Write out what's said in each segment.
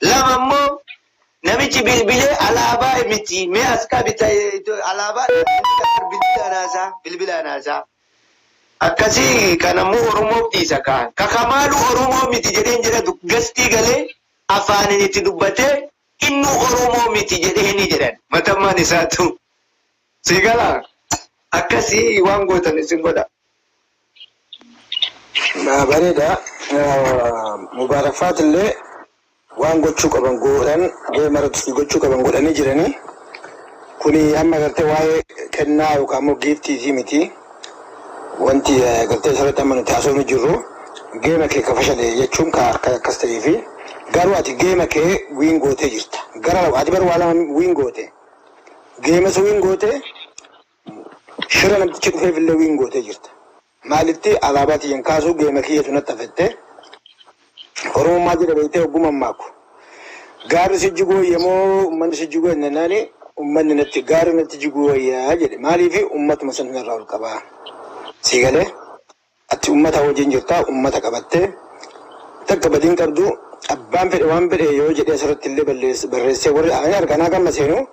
Lama immoo namichi bilbilee alaabaa miti mee as qabi alaabaa bilbilaan haasaa bilbilaan haasaa. Akkasii kan ammoo Oromoof dhiisa kaa. Ka Kamaalu Oromoo miti jedheen jedhatu gastii galee afaanin itti dubbatee innuu Oromoo miti jedheeni jedhan matammaan isaatu. Sii galaa? Akkasii waan gootan isin godha. Bareeda. Mubaarak illee waan gochuu qaban godhan, maratti gochuu qaban godhanii jiranii. Kuni amma gartee waa'ee kennaa yookaan immoo giiftiitii miti. Wanti gartee asirratti amma nuti haasofnu jirru game kee ka fashale jechuun ka akkas ta'ee fi garuu ati game kee win gootee jirta. Gara ati bar waa lama win goote. Game sun win goote, shira namtichi dhufeef illee win gootee jirta. Maalitti alaabaa tiyyan kaasuu game kiyyatu natti hafette. Oromummaa jedha beektee hogguu mammaaku. Gaarri si jiguu wayya moo uummanni si jiguu jennaani, uummanni natti gaarri natti jiguu wayyaa jedhe. Maaliif uummatuma san irraa ol qabaa. Sii galee ati uummata wajjin jirta, uummata qabattee takka badiin qabdu. Abbaan fedhe waan fedhe yoo jedhee asirratti illee barreessee warri ani arga naa gamma seenu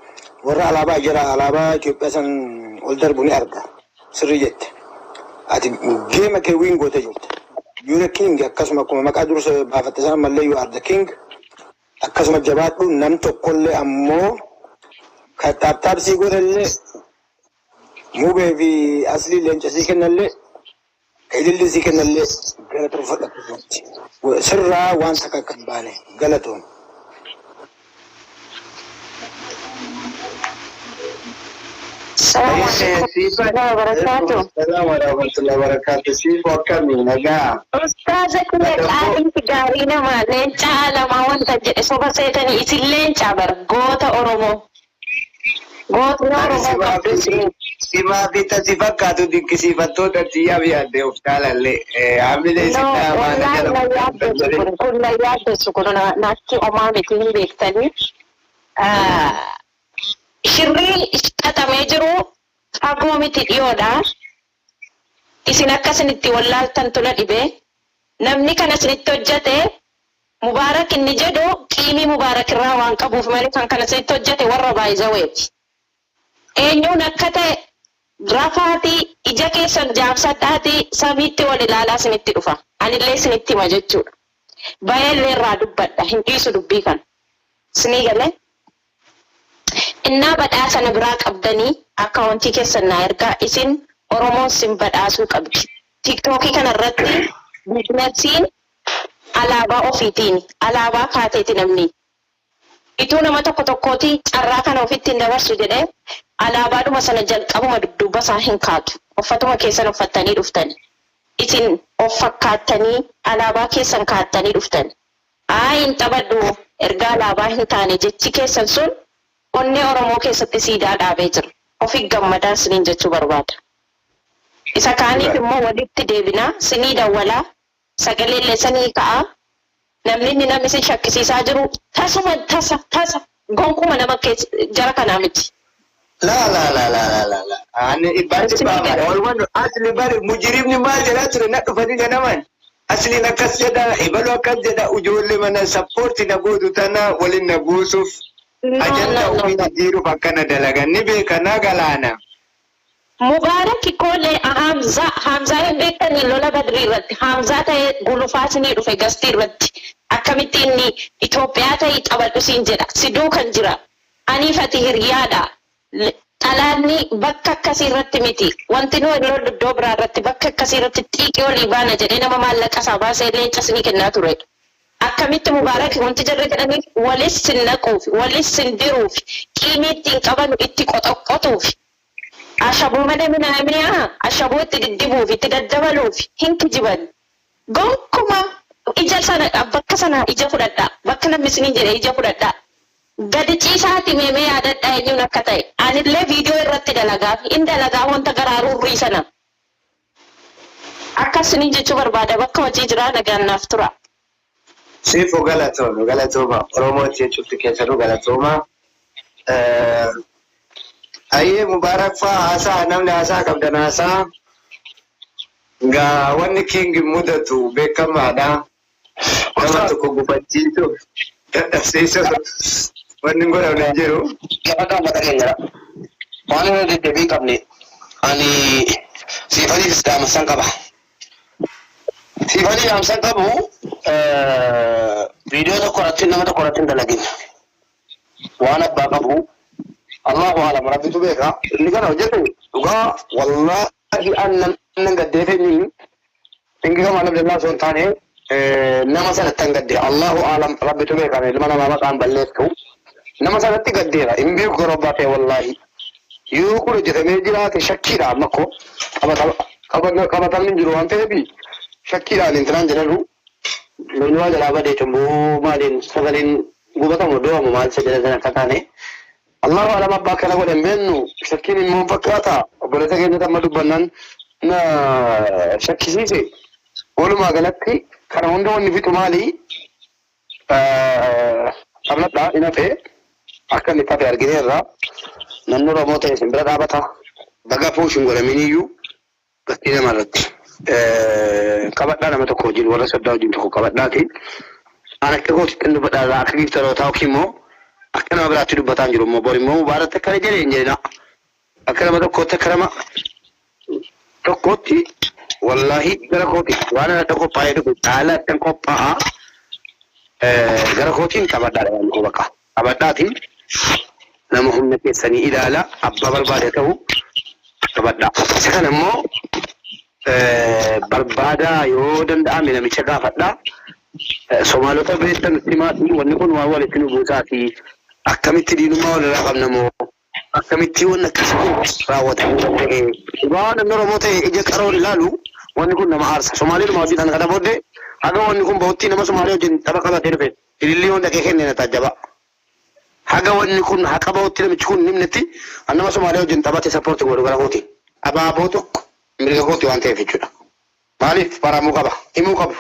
warra alaabaa jara alaabaa Itoophiyaa san ol darbu ni arga. Sirrii jette. Ati game kee win gootee jirta. You the king. Akkasuma akkuma maqaa dursa baafatte sana ammallee you are the king. Akkasuma jabaadhu. Nam tokkollee ammoo kan tap tap sii godhallee, mubee fi aslii leenca sii kennallee, ililli sii kennallee galatoonfadhu akkasumatti. Sirraa waan takka akka hin baane galatoon. السلام عليكم ورحمة الله وبركاته. السلام ورحمة الله وبركاته. Siifoo, akkamii nagaa? Ustaaza kiyya qaaliin gaarii namaa, leenca alamaa wanta jedhe soba seetanii. Isin leenca bar, goota Oromoo. Gootni Oromoo qabdu isin. Simaa fi tasi fakkaatu dinqisiifattoota xiyyaaf yaadde of caalallee. Hamilee No, isin dhaamaa na wallaahi jala na yaaddessu kun kun na yaaddessu kun natti homaa miti, hin beektanii. Shirrii xaxamee jiru fagoo miti, dhiyoodha. Isin akka isinitti wallaaltan tula dhibee. Namni kana isinitti hojjete Mubaarak inni jedhu qiimii Mubaarak irraa waan qabuuf malee kan kana isinitti hojjete warra baay'izaweeti. Eenyuun akka ta'e rafaatii ija keessan jaamsadhaatii samiitti wal ilaalaa isinitti dhufa. Anillee isinitti hima jechuudha. Bayeellee irraa dubbadha, hin dhiisu dubbii kana. Isinii galee? Innaa badhaasa na biraa qabdanii akkaawuntii keessan naa ergaa. Isin Oromoon sin badhaasuu qabdi. Tiktookii kana irratti businessiin alaabaa ofiitiin alaabaa kaateeti namni. Ituu nama tokko tokkooti carraa kana ofitti hin dabarsu jedhee alaabaadhuma sana jalqabuma dudduuba isaa hin kaatu. Uffatuma keessan uffattanii dhuftani. Isin of fakkaattanii alaabaa keessan kaattanii dhuftani. Aayi, hin taphadhu ergaa alaabaa hin taane jechi keessan sun onnee Oromoo keessatti siidaa dhaabee jira. Ofi gammadaa isiniin jechuu barbaada. Isa kaaniif immoo walitti deebinaa, sinii dawwalaa, sagalee illee sanii ka'a. Namni inni namni isin shakkisiisaa jiru tasuma tasa tasa gonkuma nama keessa jara kanaa miti. La la la la la la la. Ani dhibbaan Isinii dhibbaa gala. Oolman asli bari mujrimni maal jedhaa ture na dhufanii ganaman. Asliin akkas jedha, ebalu akkas jedha, ijoollee mana support na gootu tana waliin na buusuuf No, agenda no, no, ofii no. jijjiiruuf akkana dalagan ni beeka na galaana. Mubaarak koolee Hamzaa, Hamzaa hin beektanii? Lola Badrii irratti Hamzaa ta'ee gulufaa isinii dhufe gastii irratti. Akkamitti inni Itoophiyaa ta'ii taphadhu siin jedha, si duukan jira, aniif ati hiriyaadha. Xalaanni bakka akkasii irratti miti, wanti nu lollu iddoo biraa irratti, bakka akkasii irratti xiiqii olii baana jedhee nama maallaqa isaa baasee leenca isinii kennaa ture. Akkamitti Mubaarak wanti jarri jedhaniif walis sin naquuf, walis sin diruuf, qiimii ittiin qabanu itti qoxoqqotuuf, ashaboo malee minaamiyaa ashaboo itti diddibuuf, itti daddabaluuf hin kijiban. Gonkuma ija sana bakka sana ija fudhadhaa, bakka namni isiniin jedhe ija fudhadhaa. Gadi ciisaati meemee yaadadhaa eenyuun akka ta'e. Anillee viidiyoo irratti dalagaa hin dalagaa wanta garaarurrii sana. Akka isiniin jechuu barbaada, bakka hojii jiraa, nagaan naaf tura. Siifo, galatooma, galatooma. Oromooti jechuutti keessanuu galatooma. Ayyee, Mubaarak faa haasaa, namni haasaa qabdan haasaa. Gaa wanni king mudatu beekamaadha. Nama tokko gufachiisuuf. Dadhabsiisa wanni hin godhamne hin jiru. Jabadhaa uummata keenyadha. Waan irra deddeebii hin qabne ani siifaniifis dhaamsan qaba. Siifanii dhaamsan qabu, viidiyoo tokko irratti nama tokko irratti hin dalagin. Waan abbaa qabu Allahu alam, Rabbitu beeka. Inni kana hojjete dhugaa wallaahi an namni gaddeef eenyuun Dinqii Kamaal Abdallaa osoo hin taane nama sanatti an gadde. Allahu alam, Rabbitu beeka, ilma namaa maqaan balleessu. Nama sanatti gaddeera, hin beeku garuu abbaa ta'e. Wallaahi yoo kun hojjetamee jiraate shakkiidha. Amma koo qabatamni hin jiru waan ta'eef shakkiidhaan intinaan jedhanu namni waa jalaa badee cubbuu maaliin sagaleen gubatamu du'amu maal isa jedhan sana akka taane Allahu alam, abbaa akkana godhe hin beeknu. Shakkiin immoo hin fakkaata obboleessa keenyatti amma dubbannan na shakkisiise. Walumaa galatti kana hunda wanni fixu maali? Qabladhaa hin hafe, akka inni tafe argineerra. Namni Oromoo ta'e isin bira dhaabata. Baga push hin godhamin iyyuu gatii nama irratti qabadhaa. Nama tokko wajjin, warra soddaa wajjin tokko qabadhaati. An akka kootitti dubbadhaa irraa akka giiftarootaa yookiin immoo akka nama biraatti dubbataa hin jiru. Immoo bor immoo mubaaratti akkana jedhe hin jedhina. Akka nama tokkootti, akka nama tokkootti, wallaahi gara kooti waan adda qophaa'ee dhufe caala akkan qophaa'a. Gara kootiin qabadhaadha waan koo bakka qabadhaati. Nama humna keessanii ilaala, abbaa barbaade ta'u qabadhaa. Isa kana immoo barbaadaa, yoo danda'ame namicha gaafadhaa. Somaalota beektan himaatii, wanni kun waan walitti nu buusaati, akkamitti diinummaa walirraa qabna moo akkamitti wanni akkasii kun raawwatamuu danda'e? Dhugaa namni Oromoo ta'e ija qaroon ilaalu wanni kun nama aarsa. Somaaliidhuma wajjin kan kana booddee haga wanni kun bahutti nama Somaalee wajjin tapha qabatee dhufe ilillii hunda dhaqee kenne na taajjaba. Haga wanni kun haqa bahutti, namichi kun himnetti, an nama Somaalee wajjin taphate support godhu gara kooti. Abaaboo tokko mirga kooti waan ta'eef jechuudha. Maaliif baramuu qaba? Himuu qabu.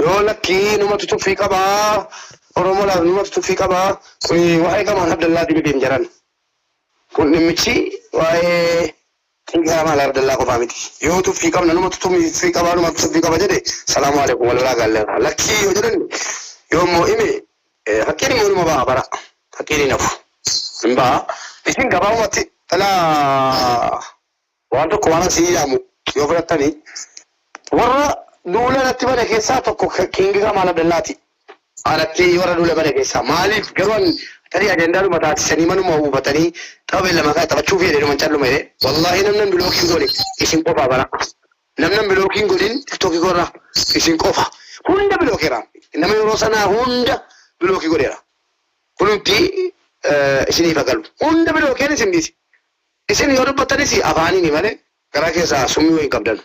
Yoo lakkii numatu tuffii qabaa, Oromoodhaaf numatu tuffii qabaa, kuni waa'ee Kamaal Abdallaati miti hin jedhan. Kun dhimmichi waa'ee Kamaal Abdallaa qofaa miti. Yoo tuffii qabna, numatu tuffii qabaa, numatu tuffii qaba jedhe, salaamu alaikum, wal biraa gaalleerra. Lakkii yoo jedhan, yoo immoo hime haqqiin immoo numa ba'a bara. Haqqiin hin hafu. Hin ba'a. Isin gabaabumatti dhalaa waan tokko waan asii jedhamu yoo fudhattani, warra duula natti bane keessaa tokko Kiingi Kamaal Abdallaati. Anatti warra duula bane keessaa maaliif garuu an tarii ajandaadhuma taasisanii manuma hubatanii tapha beellamaa kana taphachuuf jedhee dhuman calluma jedhee. Wallaahi namni an block hin goone isin qofaa bara. Namni an block hin godhin TikTokii korraa isin qofa. Hunda blockeera. Nama yeroo sanaa hunda block godheera. Kunumti isiniif hagalu. Hunda blockeen isin dhiise. Isin yoo dubbattanis afaaniini malee garaa keessaa summii wayii hin qabdanu.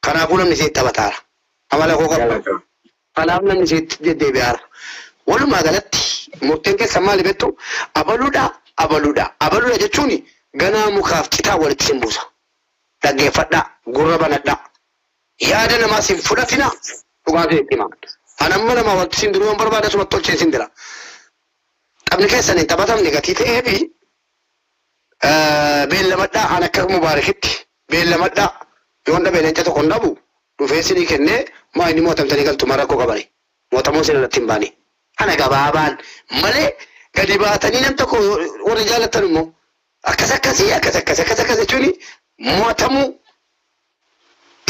Kanaafuu namni isinitti taphataara. Amala koo qabdu. Kanaaf namni isinitti deddeebi'aara. Walumaa galatti murteen keessan maali beektu? Abaluudha, abaluudha, abaluudha jechuun ganaa mukaaf citaa walitti isin buusa. Dhaggeeffadhaa, gurra banadhaa. Yaada namaas hin fudhatinaa. Dhugaa isinitti hima. An amma namaa walitti isin diruu yoon barbaade asumatti tolchee isin dira. Taphni keessan hin taphatamne gatii ta'eefi beellamadhaa. An akka Mubaarakitti beellamadhaa. Yoon dhabe leenca tokko hin dhabu, dhufee isinii kennee maa inni mo'atamtanii galtu, maa rakkoo qabani mo'atamuun isin irratti hin baane. Kana gabaabaan malee gadi baatanii nam tokko warri jaalattan immoo akkas akkasii akkas akkas akkas akkas jechuun mo'atamuu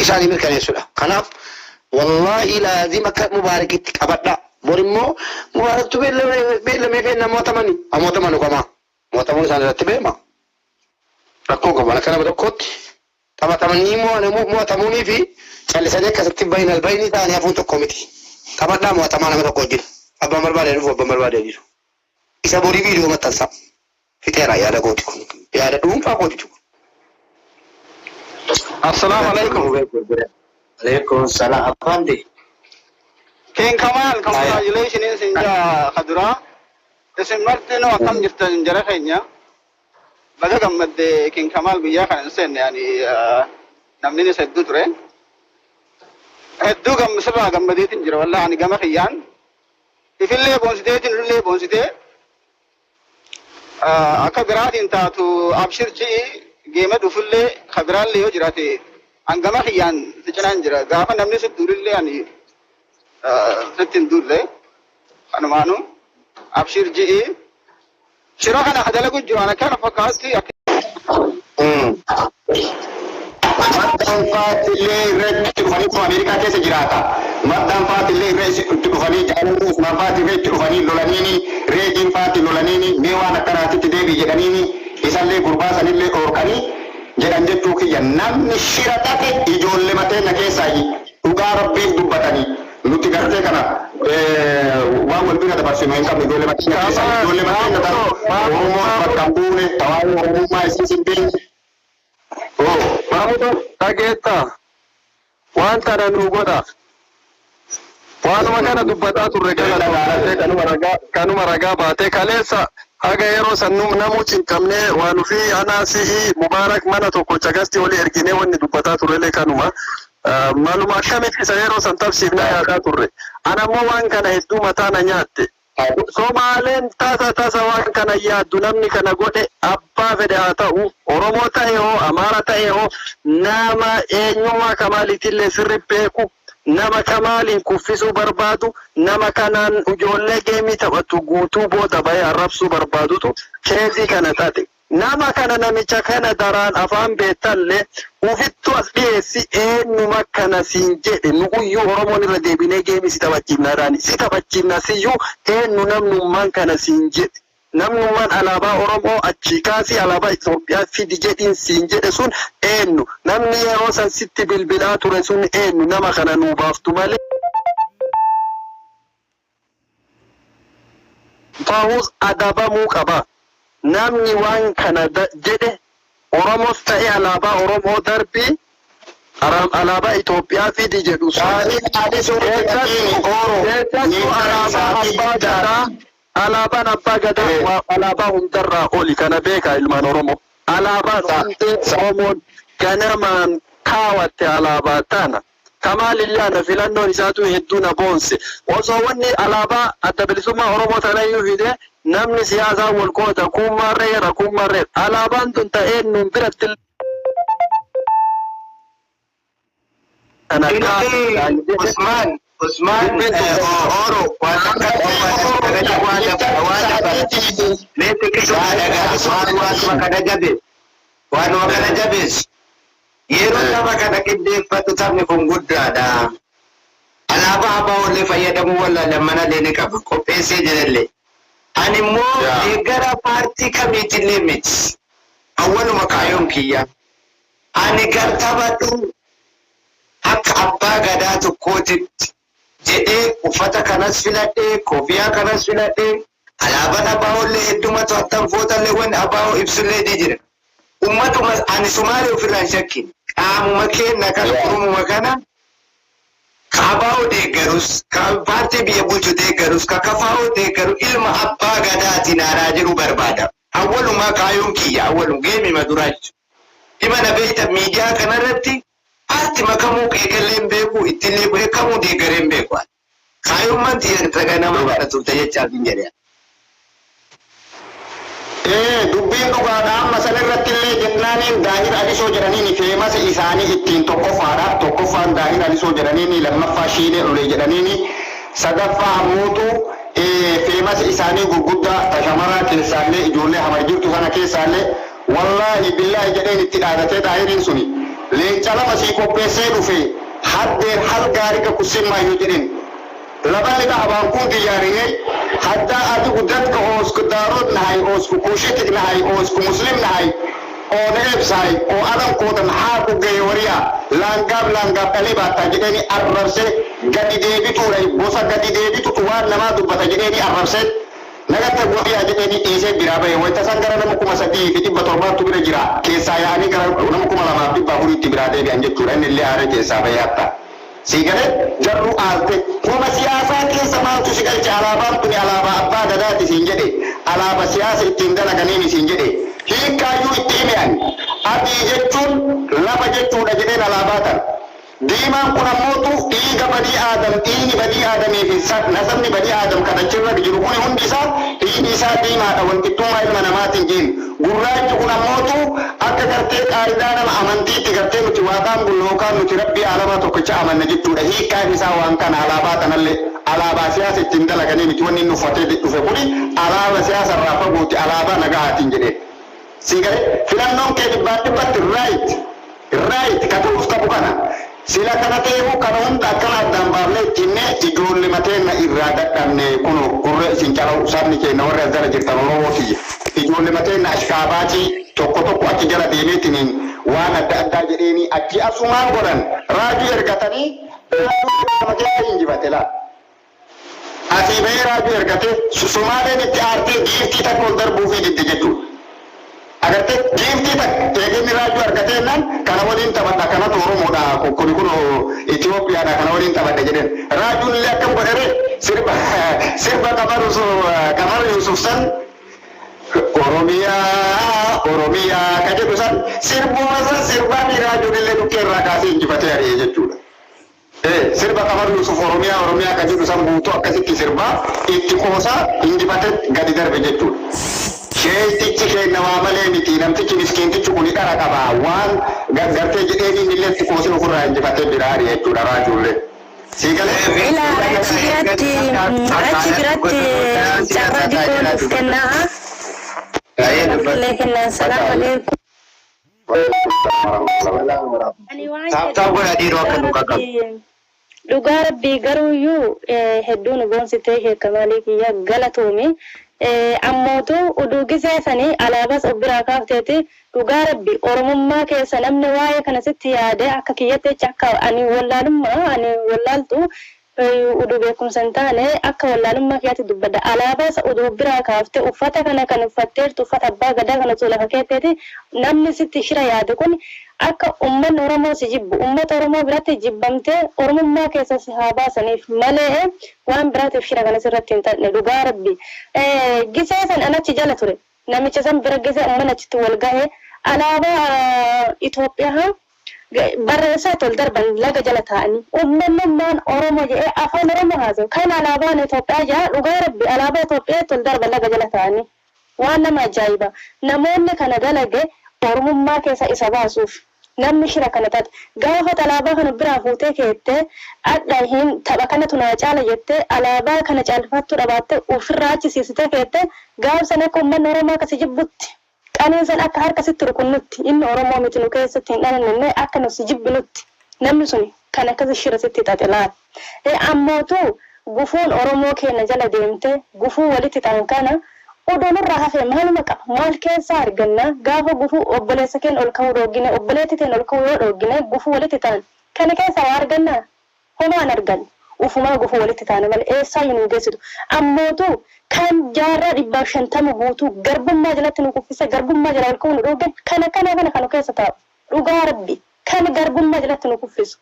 isaanii mirkaneessudha. Kanaaf wallaahi laazim akka Mubaarakitti qabadhaa. Bor immoo Mubaaraktu beellamee feennaa mo'atamani haa mo'atamanu qamaa. Mo'atamuun isaan irratti beema. Rakkoo qabu. Akka nama tokkootti taphatamanii mo'atamuunii fi callisanii akkasitti bayin albayinii ta'anii hafuun tokko miti. Taphadhaa, mo'atamaa nama tokko wajjin. Abbaan barbaade dhufu, abbaan barbaade dhiisu. Isa borii viidiyoo maxxansaa. Fixeera, yaada kooti kun. Yaada dhuunfaa kooti kun. Assalamu alaikum. Alaikum salaam. Afandi. King Kamal, congratulations isin jaa kadura. Isin martinuu akkam jirtan jara keenya? Baga gammadde King Kamal. Guyyaa kana hin seenne ani, namni nis hedduu ture. Hedduu sirraa gammadeetiin jira wallahi ani gama kiyyaan. Ifillee boonsiteetiin nullee boonsitee akka biraatiin taatu abshir ji'i geema dhufullee ka biraallee yoo jiraate an gama kiyyaan si cinaan jira. Gaafa namni si duulillee ani sitti hin duulle. Anumaanu abshir ji'i shira kana ka dalagu jiru ana kana fakkaatti akka Maxxanfaatti illee irratti dhufanii kun Ameerikaa keessa jiraata. Maxxanfaatti illee irratti dhufanii jaalalli Usmaan faatti irratti dhufanii lolaniini reejiin faatti lolaniini mee waan akkanaatitti deebii jedhaniini isallee gurbaa sanillee dhoorkanii jedhan jechuu kiyya. Namni shira xaxe ijoollee mateenya keessaa dhugaa Rabbiif dubbatanii nuti gartee kana waan wal bira dabarsinu hin qabnu. Ijoollee mateenya keessaa ijoollee mateenya tan Oromoon bakka hin buune tawaayee Oromummaa isiis hin beekne. Maamudo, dhageettaa? Waan tana nuu godha. Waanuma kana dubbataa turre galatoomnee kanuma ragaa baatee kaleessa haga yeroo san namuu cinqamnee waan ufii anaa si'ii Mubaarak mana tokko cagasti olii erginee wanni dubbataa turrellee kanuma. Maluma akkamitti isa yeroo san tabsiifnee yaadaa turre. Ana ammoo waan kana hedduu mataa na nyaatte. Somaaleen tasa tasa waan kana yaaddu. Namni kana godhe abbaa fedhe haa ta'u, Oromoo ta'e hoo, Amaara ta'e hoo, nama eenyummaa Kamaaliitillee sirri beeku, nama Kamaaliin kuffisuu barbaadu, nama kanaan ijoollee game taphattu guutuu booda bahee arrabsuu barbaadutu case kana xaxe. Nama kana, namicha kana daraan afaan beektallee ufittu as dhiyeessi. Eenyuma kana siin jedhe? Nu uyyuu Oromoon irra deebinee game si taphachiifnaadhaani si taphachiifna siyyuu. Eenyu namnummaan kana siin jedhe? Namnummaan alaabaa Oromoo achii kaasii alaabaa Itoophiyaa fidi jedhiin siin jedhe sun eenyu? Namni yeroo san sitti bilbilaa ture sun eenyu? Nama kana nuu baaftu malee bahus adabamuu qaba. Namni waan kana jedhe Oromos ta'e alaabaa Oromoo darbii alaabaa Itoophiyaa fidi jedhu sun keessattuu alaabaa abbaa gadaa. Alaabaan abbaa gadaa alaabaa hundarraa oli. Kana beekaa, ilmaan Oromoo. Alaabaan hundee Oromoon ganamaan kaawatte alaabaa tana. Kamaalillee ana filannoon isaatu hedduu na boonse. Osoo wanni alaabaa Adda Bilisummaa Oromoo tanayyuu fide, namni siyaasaa wal qooda, kuun maarreera, kuun maarreera. Alaabaan tun ta'ee nuun biratti kana Usman, Usman, Oro, waan akka waan dabala. Mee xiqqisoo waanuma kana jabeessu. Waanuma kana jabeessu. Yeroo tapha kana qindeeffatu taphni kun guddaadha. Alaabaa ABO illee fayyadamuu wallaalan mana ni qaba. Qopheessee jirallee. Ani immoo deeggara paartii kamiitillee miti. Awwaluma kaayoon kiyya. Ani gar taphadhu akka abbaa gadaa tokkootitti jedhee uffata kanas filadhee, kofiyaa kanas filadhee, alaabaan ABO illee heddumatu hattanfootallee wanni ABO ibsullee ni jira. Ummatuma ani Sumaalee ofirraa hin shakkin. Qaamuma keenna kana, Oromuma kana, ka ABO deeggarus, ka paartii biyya bulchu deeggarus, ka KFO deeggaru ilma abbaa gadaatiin aadaa jedhu barbaada. Awwalumaa kaayoon kiyya awwalum game duraa jechuudha. Dhima na beekta, miidiyaa kanarratti paartii makamuu qeeqallee hin beeku, ittillee bu'ee kamuu deeggaree hin beeku. Kaayummaan xiyya nama kana turte jechaaf hin jedhe. Dubbiin dhugaadha. Amma san irratti illee jennaaniin Daahir Alisoo jedhaniin famous isaanii ittiin tokkoffaadha. Tokkoffaan Daahir Alisoo jedhaniini, lammaffaa Shiilee Ulee jedhaniini, sadaffaa ammootu famous isaanii gurguddaa tashamaraa keessaallee ijoollee Hamar jirtu sana keessaallee wallaahi billaahi jedheen itti dhaadatee. Daahiriin suni leenca lama sii qopheessee dhufe haddeen hal gaarii ka kusimaayyoo jedheen. Labani dhahabaan ku diyaariyey haddaa adigu dadka oo isku Daarood nahay oo isku Kuushitig nahay oo isku Muslim nahay oo na eebsahay oo adankooda maxaa ku geeye? Wariya laangaab laangaab dhalee baattaa jedheeni arrabse. Gadi deebituudha gosa gadi deebitutu waan namaa dubbata jedheeni arrabse. Nagatta guyyaa jedheeni dhiisee biraa bahe. Wayita san gara nama 3700tu bira jira. Keessaa yaa'anii gara nama 2400tti biraa deebi'an jechuudha. Inni illee aaree keessaa bahee hatta. Sii galee jarru aalte koma siyaasaa keessa maaltu si galche? Alaabaan tuni alaabaa abbaa gadaati siin jedhe, alaaba siyaasa ittiin dalaganiin siin jedhe, hiikkaayyuu itti hime. Ani adii jechuun lafa jechuudha jedheen alaabaa tana. Diimaan kun ammootu dhiiga banii Aadam, dhiigni banii Aadamii fi nasabni banii Aadam kan achirra jiru kuni hundi isaa dhiigni isaa diimaadha, walqixxummaa ilma namaatiin jeen. Gurraachi kun ammootu akka gartee qaayidaa nama amantiitti gartee nuti waaqaan bulla yookaan nuti Rabbii aalamaa tokkicha amanna jechuudha. Hiikkaan isaa waan kana. Alaabaa tanallee alaabaa siyaasa ittiin dalaganii miti. Wanni inni uffatee dhufe kuni alaaba siyaasa irraa fagooti, alaabaa nagahaatiin jedheen. Sii galee? Filannoon kee dhibbaan dhibbatti right. Right ka ta'uuf qabu kana. Sila kana ta'eehu kana hunda akkana addaan baafnee itti himnee ijoollema teenna irraa dadhabne. Kuno gurra isin calawu sabni keenna warri as jala jirtan Oromoo tiyya. Ijoollema teenna ashqaabaacii tokko tokko achi jala deemeetiniin waan adda addaa jedheenii achii asuu maal godhan? Raajuu ergatanii raajuu nama keessa injifate laal. Asii bahee raajuu ergatee Somaaleen itti aartee giiftii takka ol darbuufii didde jechuudha. Agartee, giiftii takka eega inni raajuu argatee jennaan kana waliin taphadha, kanatu Oromoodha, kuni kunoo Itoophiyaadha, kana waliin taphadha jedheen. Raajuun illee akkam godheree sirba Qamar Yuusuf san, Oromiyaa Oromiyaa ka jedhu san sirbuma san sirbaanii raajuun illee dhukkee irraa kaasee injifatee ari'e jechuudha. Ee, sirba Qamar Yuusuf Oromiyaa Oromiyaa ka jedhu san guutuu akkasitti sirbaa, itti qoosaa, injifate gadi darbe jechuudha. Sheeytichi keenna waa malee miti, namtichi miskiintichi kuni dhara qaba, waan gartee jedheenii innillee itti qoosee ufirraa injifatee biraa ari'e jechuudha Raajuullee. Sii galee? Ilaa achi biratti carraa diqqoo nuuf kennaa. Illee kennaa. Salaam alaikum. Ani waan Tap tap jedhu godha dhiiroo akka dhugaa nu qaqqabu. Rabbii, dhugaa Rabbii, garuuyyuu hedduu nu boonsitee, sheekka maalii kiyya galatoomi. Ammootu uduu gisee sanii alaabaas of biraa kaafteeti, dhugaa Rabbi, Oromummaa keessa namni waa'ee kana sitti yaade akka kiyyatti jecha, akka ani wallaalummaa ani wallaaltu, uduu beekumsa hin taane, akka wallaalummaa kiyyaatti dubbadha, alaabaa isa uduu biraa kaafte, uffata kana kan uffatteertu, uffata abbaa gadaa kana osoo lafa keetteeti, namni sitti shira yaade kun akka ummanni Oromoo si jibbu, ummata Oromoo biratti jibbamtee Oromummaa keessa si haa baasaniif malee waan biraatiif shira kana sirratti hin xaxne. Dhugaa Rabbi, gisee san an achi jala ture, namicha san bira. Gisee ummanni achitti wal gahe alaabaa Itoophiyaa barreessaa itti ol darban laga jala taa'anii, ummannummaan Oromoo jedhee afaan Oromoo haasa'u kan alaabaan Itoophiyaa jaa, dhugaa Rabbi, alaabaa Itoophiyaa itti ol darban laga jala taa'anii. Waan nama ajaa'iba! Namoonni kana dalage Oromummaa keessa isa baasuuf. Namni shira kana xaxe, gaafa alaabaa kana biraa fuutee keettee adha hin tapha kanatu naa caala jettee alaabaa kana caalfattuu dhabaattee ofirraa achi siisitee keettee, gaafsan akka uummanni Oromoo akka si jibbutti, qaniinsan akka harka sitti rukunnutti, inni Oromoo miti, nu keessatti hin dhalannenne, akka nu si jibbinutti namni sun kan akkasi shira sitti xaxe laal. Ammootu gufuun Oromoo keenya jala deemte gufuu walitti ta'an kana odoo nurraa hafee maaluma qaba? Maal keessaa arganna gaafa gufuu obboleessa keenya ol ka'uu dhoogine, obboleetti teenya ol ka'uu yoo dhoogine, gufuu walitti ta'an kana keessaa waa argannaa? Homaa hin argannu. Ufumaa gufuu walitti taane malee eessaayyuu nu geessitu. Ammootu kan jaarraa 150 guutuu garbummaa jalatti nu kuffise, garbummaa jala ol ka'uu nu dhooggan, kana kana kana kan nu keessa taa'u, dhugaa Rabbi, kan garbummaa jalatti nu kuffisu,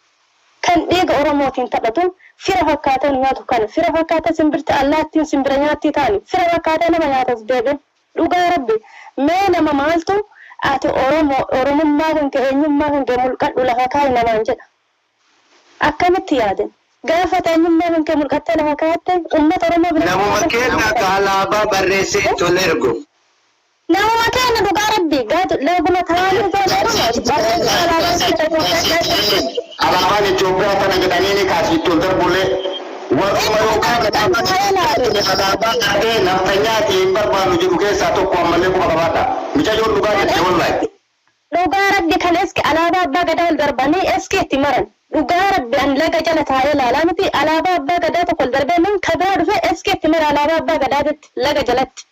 kan dhiiga Oromootiin taphatu, fira fakkaatee nu nyaatu kana, fira fakkaatee simbirti allaattiin simbira nyaattii taani fira fakkaatee nama nyaatas deebi'e. Dhugaa Rabbi, mee nama maaltu ati Oromoo, Oromummaa kan kee, eenyummaa kan kee mulqadhu, lafa kaa'i namaan jedha? Akkamitti yaadan? Gaafa ati eenyummaa kan kee mulqattee lafa kaa'atte ummata Oromoo biratti Namuma keenya ka alaabaa barreessee itti ol ergu. Namuma keenya, dhugaa Rabbi, gaatu laguma taa'anii Oromooti barreessa alaabaa kana Itoophiyaa. Alaabaan Itoophiyaa tana jedhanii ni kaasi itti ol darbullee. Warruma yookaan alaabaa taatee naftanyaati hin barbaannu jedhu keessaa tokko ammallee quba qabaadha. Mucayyoon dhugaa jette wallahi. Dhugaa Rabbi, kan eski alaabaa abbaa gadaa ol darbanii eski itti maran. Dhugaa Rabbi, an laga jala taa'ee ilaalaa miti, alaabaa abbaa gadaa tokko ol darbee nan ka biraa dhufee eski itti mara alaabaa abbaa gadaatitti laga jalatti.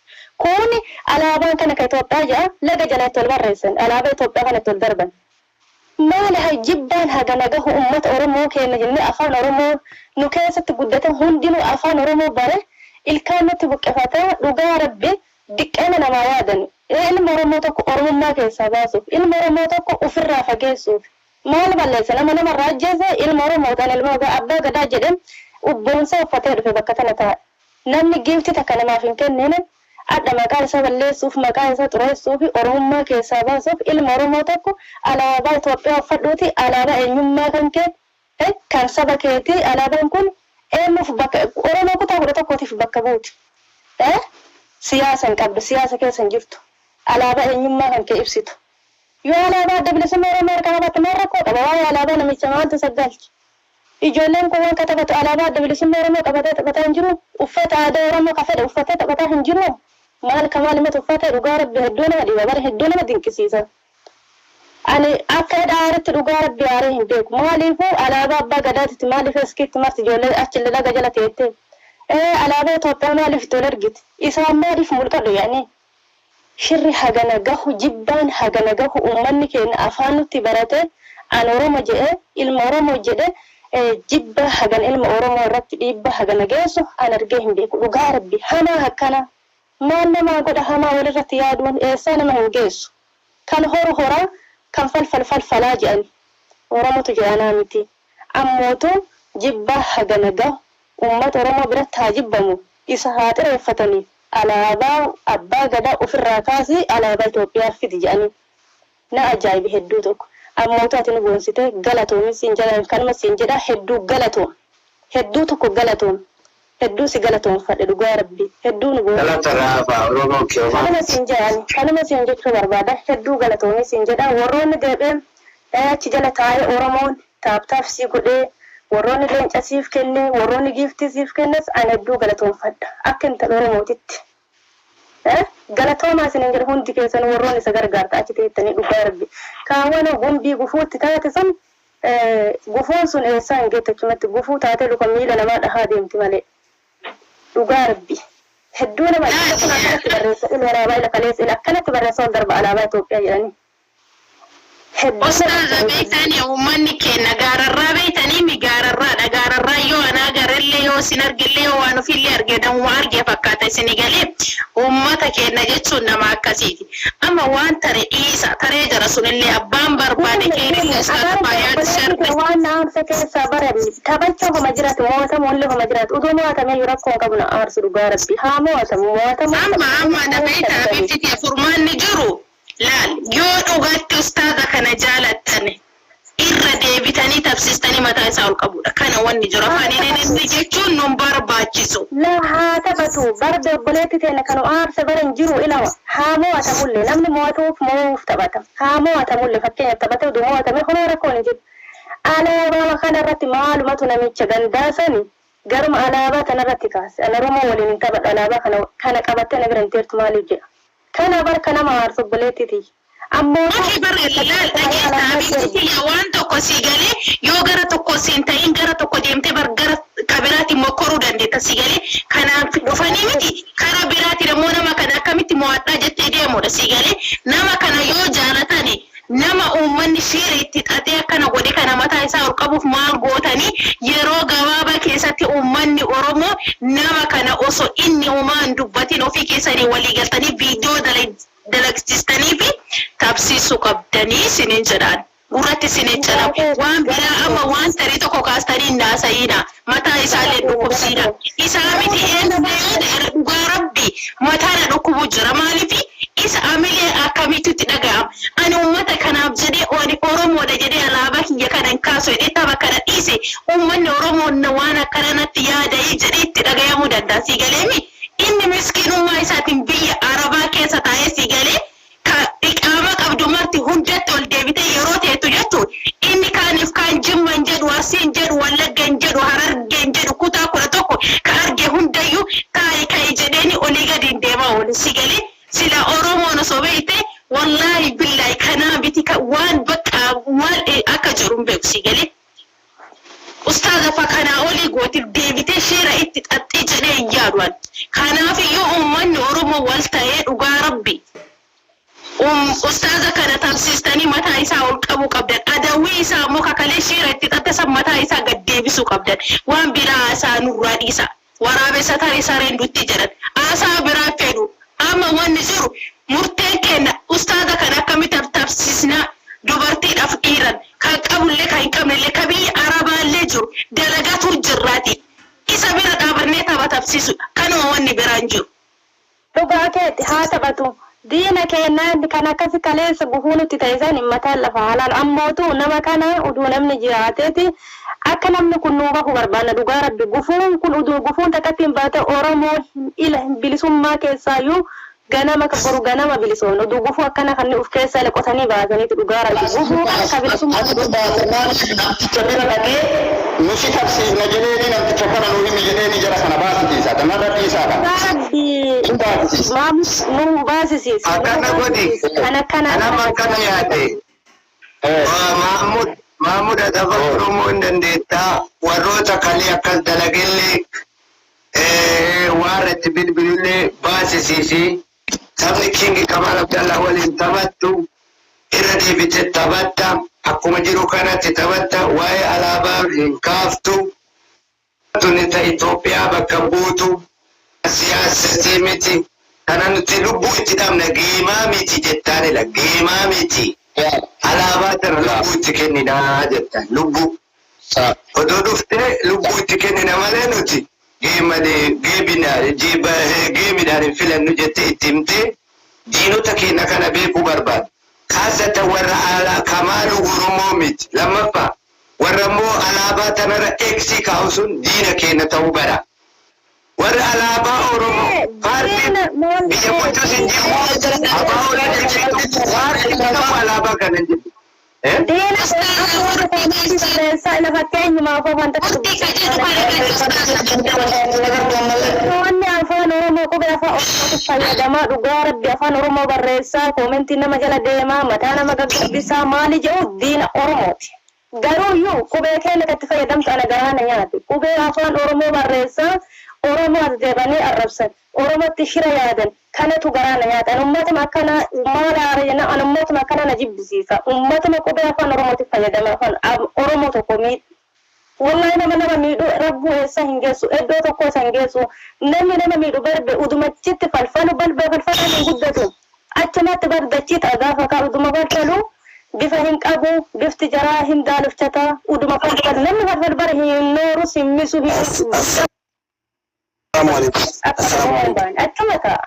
Kun alaabaan kana ka Itoophiyaa jedha, laga jala itti ol barreessan, alaabaa Itoophiyaa kana itti ol darban. Maali hay jibbaan hagana gahu ummata Oromoo keenya jennee, afaan Oromoo nu keessatti guddate, hundinuu afaan Oromoo bare, ilkaan nutti buqqifatee, dhugaa Rabbi, diqqeena namaa yaadani. Ilma Oromoo tokko Oromummaa keessaa baasuuf, ilma Oromoo tokko ofirraa fageessuuf. Maal balleessa? Nama namarraa ajjeese, ilma Oromootaan ilma abbaa gadaa jedhee ubboonsaa uffatee dhufe bakka tana taa'e. Namni giiftii takka namaaf hin kennine adha maqaa isaa balleessuuf, maqaa isaa xureessuuf, Oromummaa keessaa baasuuf, ilma Oromoo tokko alaabaa Itoophiyaa uffadhuuti alaabaa eenyummaa kan kee Kan saba keetii alaabaan kun eenyuuf bakka Oromoo kutaa 11tiif bakka buuti. Siyaasa hin qabdu, siyaasa keessa hin jirtu. Alaabaa eenyummaa kan kee ibsitu. Yoo alaabaa Adda Bilisummaa Oromoo harkaa qabaatte maal rakkoo qaba? Waa'ee alaabaa namicha maaltu isa galche? Ijoolleen kun waan ka taphatu alaabaa Adda Bilisummaa Oromoo qabatee taphataa hin jiruu? Uffata aadaa Oromoo ka fedhe uffatee taphataa hin jiruu? Maal ka maalumatu uffate? Dhugaa Rabbi hedduu nama dhiba bar hedduu nama dinqisiisa. Ani akka eda aaretti dhugaa Rabbi aaree hin beeku. Maaliifuu alaabaa Abbaa Gadaatitti maaliif eskiitti marti ijoollee achille laga jala teettee? Ee alaabaa Itoophiyaa maaliif itti ol ergiti? Isaan maaliif mulqadhu jedhanii? Shirri hagana gahu jibbaan hagana gahu ummanni keenna afaan nutti barate an oromo jedhe ilma oromo jedhe jibba hagana ilma oromoo irratti dhiibbaa hagana geessu an argee hin beeku dhugaa rabbi hamaa akkana maal namaa godha hamaa walirratti yaaduun eessaa nama hin geessu kan horu horaa kan falfalu falfalaa jedhani oromotu jedha anaa miti ammootu jibbaa hagana gahu ummata oromoo biratti haa jibbamu isa haa xireeffatanii Alaabaa abbaa gadaa ofirraa kaasii alaabaa Itoophiyaa fidi jedhanii. Na ajaa'ibe hedduu tokko. Ammootu ati nu boonsite galatoomi siin jedha kanuma siin jedha hedduu galatoom. Hedduu tokko galatoom. Hedduu si galatoomfadhe dhugaa rabbii. Hedduu nu boonsite. Galata raafaa Oromoo kee homaa Kanuma miti. siin jedha ani. Kanuma siin jechuu barbaada. Hedduu galatoomi siin jedha. Warroonni deebi'ee achi jala taa'ee Oromoon Tap tap sii godhee warroonni leenca siif kenne warroonni giiftii siif kennes ani hedduu galatoomfadha akka intala oromootitti eh galatoomaa isiniin jedha hundi keessanuu warroonni isa gargaarta achi teettanii dhugaa rabbi kaawwanoo gumbii gufuu itti taate san eh gufuun sun eessaa hin geettu achumatti gufuu taatee luka miila namaa dhahaa deemti malee dhugaa rabbi hedduu nama Laal kun akkanatti barreessa ila alaabaa ila kaleessa ila akkanatti barreessa ol darba alaabaa Itoophiyaa jedhanii. Hedduu namatti Ustaaza toltu. beeytani ummanni keenna gaararraa beeytanii mi gaararraadha gaararraa yoo ana agarellee yoo isin argellee yoo waan ofiillee arge namuma arge fakkaata isini galee ummata keenna jechuun nama akkasiiti amma waan tare dhiisa taree jara sunillee abbaan barbaade Deeme keerillee deeme ustaaza abaarsa faayaati obboleettii sharri kee waan na aarse keessaa barani taphachuu homa jiratu mo'atamuullee homa jiraatu uduu mo'atameeyyu rakkoo hin qabu na aarsu dhugaa rabbi haa mo'atamu mo'atamuu amma amma taphatanii na mo'uu beeyta dadhabanii. habibti tiya furmaanni jiru Laal yoo dhugatti ustaaza kana jaalattan irra deebitanii tabsistanii mataa isaa ol qabuudha. Kana wanni jiru Haa afaaniin taphatu. inni jechuun nun barbaachisu. Laa haa taphatu barde obboleetti teena kanu aarse bara hin jiru ilawa haa mo'atamulle namni mo'atuuf mo'uuf taphata haa mo'atamulle fakkeenyaaf taphate udu mo'atame homaa rakkoon hin jiru alaabaama kana irratti maalumatu namicha gandaa sani garuma alaabaa tana irratti kaase an oromoo waliin hin taphadhu alaabaa kana kana qabattee na bira hin teertu maaliif jedha Kana bar ka nama aarsu obboleettii tiyya. Ammoo Ofi bar laal dhageessa habiibti tiyya waan tokko sii galee yoo gara tokko siin ta'in gara tokko deemtee bar gara ka biraatiin mokkoruu dandeetta sii galee kanaaf dhufanii miti kara biraatiin ammoo nama kana akkamitti mo'adhaa jettee deemuudha sii galee nama kana yoo jaalatani nama uummanni shiira itti xaxee akkana godhe kana mataa isaa ol qabuuf maal gootanii yeroo gabaabaa keessatti uummanni Oromoo nama kana osoo inni homaa hin dubbatin ofii keessanii walii galtanii viidiyoo dalagsiistaniifi tabsiisuu qabdanii isiniin jedha ani. Gurratti isin hin Dhugaa calamu. keeti Waan biraa amma galatoomi. waan tarii tokko kaastanii hin haasa'iinaa. Mataa isaallee hin Galatoomi dhukkubsiinaa. galatoomi. Isaa miti Namoota eenyullee kana yoo baay'ee ta'e dhugaa Rabbi mataa na dhukkubu jira. Maaliif isa amilee akkamiitu itti dhaga'ama. Ani uummata kanaaf jedhee ani Oromoodha jedhee alaabaa kiyya kana hin kaasu jedhee tapha kana dhiise uummanni Oromoo waan akkana natti yaada'ee jedhee itti dhagayamuu danda'a. Sii galeemi? Inni miskiinummaa isaatiin biyya Arabaa keessa taa'ee sii galee ka iqaamaa qabdu marti hundatti ol deebitee yeroo teettu jettu inni kaaniif kaan Jimma hin jedhu, Arsii hin jedhu, Wallagga hin jedhu, Harargee hin jedhu kutaa 11 ka arge hundayyuu taa'i ka'i jedheeni olii gadi hin deemaa oole. Si galee? Sila Oromoon osoo beekte wallaahi billaahi kanaa miti ka waan bakka maal akka jiru hin beeku si galee? Ustaaza fa kanaa olii gootif deebitee sheera itti xaxxii jedhee hin yaadu an. Kanaafiyyuu uummanni Oromoo wal ta'ee dhugaa Rabbi ustaaza kana tabsiistanii mataa isaa ol qabuu qabdan. Adawwii isaa ammoo ka kalee sheera itti xaxxe san mataa isaa gad deebisuu qabdan. Waan biraa haasa'a nurraa dhiisaa. Waraabessa tare sareen dutti jedhan. Haasa'a biraa hin fedhu. Amma wanni jiru murteen keenna ustaaza kana akkamitti tabsiisna dubartiidhaf dhiiran kan qabullee kan hin qabnellee ka biyya arabaallee jiru dalagatuu jirraati. Isa bira dhaabannee tapha tabsiisudha. Kanuma wanni biraa hin jiru. Dhugaa keeti haa taphatu. Diina keennaa kan akkasi kaleessa gufuu nutti ta'e san mataan lafa halaal ammootu nama kana uduu namni jiraateeti akka namni kun nuu bahu barbaanna. Dhugaa Rabbi, gufuun kun uduu gufuun takkatti hin baate Oromoo hin ila hin bilisummaa keessaayyuu ganama boru ganama bilisoomna. Uduu gufuu akkana kan uf keessaa qotanii baasaniiti. Dhugaa Rabbi, gufuu kana ka bilisummaa Asitti baasannaan namticha bira dhaqee nu si qabsiifna jedheeni, namticha kana nu himi jedheeni, jara kana baasisiisa. Kanarra dhiisaadha. Dhugaa Rabbi Hin baasisiisa. Maamus nu baasisiisa, nu Akkana godhi. baasisiisa kan akkanaa Anama kana. akkana yaade. Mahmud Mahmud, afaan Oromoo hin dandeettaa, warroota kalee akkas dalagellee waan irratti bilbilillee baasisiisi. Taphni King Kamal Abdallah waliin taphattu irra deebite taphatta, akkuma jiru kanatti taphatta, waa'ee alaabaa hin kaaftu. Tuni ta Itoophiyaa bakka buutu, siyaasatii miti. Kana nuti lubbuu itti dhabna, geemaa miti jettaanidha, geemaa miti. Alaabaa tana lubbuu itti kenninaa jettan, lubbuu odoo dhuftee lubbuu itti kennina malee nuti geemidhaan hin filannu jette itti himtee diinota keenya kana beekuu barbaada. Kaasata warra alaa Kamaalu Oromoo miti. Lammaffaa, warra immoo alaabaa tanarra X kaa'u sun diina keenya ta'uu bara. Warra alaabaa Oromoo paartiin biyya bulchus hin jiru. Abaa'oon hin jiru. Paartiin kamuu alaabaa kana hin jiru. Diina akka warra koomentii barreessaa ila fakkeenyumaaf wanta. Wanni afaan Oromoo, qubee afaan Oromootti fayyadamaa, dhugaa Rabbi, afaan Oromoo barreessaa koomentii nama jala deemaa mataa nama gaggabbisaa maali jedhu diina Oromooti. Garuu iyyuu qubee keenya itti fayyadamtu ana garaana nyaate. Qubee afaan Oromoo barreessaa Oromoo as deebanii arrabsan. Oromootti shira yaadan kanatu garaana nyaate. Ani ummatuma akkana maal haara jenna, ani ummatuma akkana na jibbisiisa. Ummatuma qubee afaan Oromootti fayyadama afaan Oromoo tokko miidhu. Wallahi nama nama miidhu rabbuu eessa hin geessu, iddoo tokko isa hin geessu. Namni nama miidhu barbe udumachitti falfalu balba falfalaan hin guddatu. Achumatti bardachii ta'a gaafa kaa uduma falfalu bifa hin qabu, bifti jaraa hin daalufchata uduma falfalu. Namni falfalu bara hin noorus, hin misu, hin Assalaamu alaikum. Akka Assalaamu Oromoon alaikum. ba'an achuma ta'a.